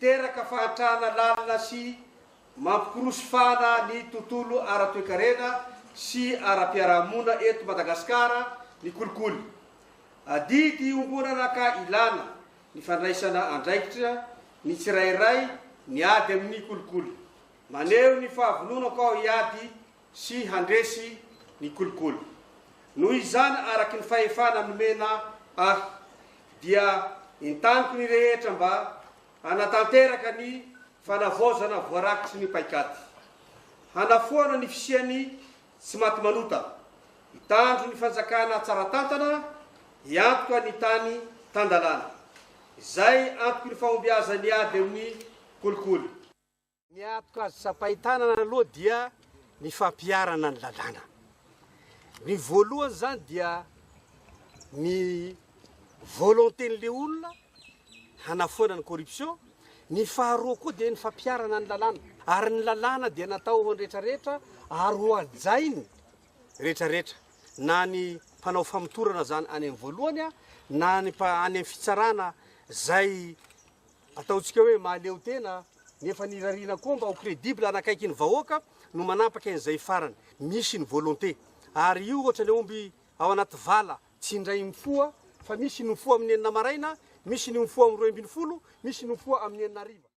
Miteraka fahantrana lalina sy mampikorosy fahana ny tontolo ara-toekarena sy ara-piarahamonina eto Madagasikara ny kolikoly. Adidy iombonana ka ilana ny fandraisana andraikitra ny tsirairay ny ady amin'ny kolikoly. Maneho ny fahavononako aho hiady sy handresy ny kolikoly. Noho izany, araky ny fahefana nomena ahy, dia entaniko ny rehetra mba hanatanteraka ny fanavaozana voarakitry ny paikady. Hanafoana ny fisian'ny tsimatimanota, hitandro ny fanjakana tsara tantana, hiantoka ny tany tan-dalàna, izay antoky ny fahombiazan'ny ady amin'ny kolikoly. Ny antoka azo tsapain-tanana aloha dia ny fampiharana ny lalàna. Ny voalohany izany dia ny volonté-n'le olona hanafoana ny corruption, ny faharoa koa dia ny fampiharana ny lalàna. Ary ny lalàna dia natao ho an'ny rehetrarehetra ary ho hajainy rehetrarehetra, na ny mpanao famotorana izany any amin'ny voalohany na ny any amin'ny fitsarana izay Ataontsika hoe mahaleo tena nefa ny irariana koa mba ho credible hanakaiky ny vahoaka no manapaka an'izay farany. Misy ny volonté. Ary io ohatran'ny omby ao anaty vala tsy indray mifoha fa misy ny mifoha amin'ny enina maraina, misy ny mifoha amin'ny 12, misy ny mifoha amin'ny enina hariva.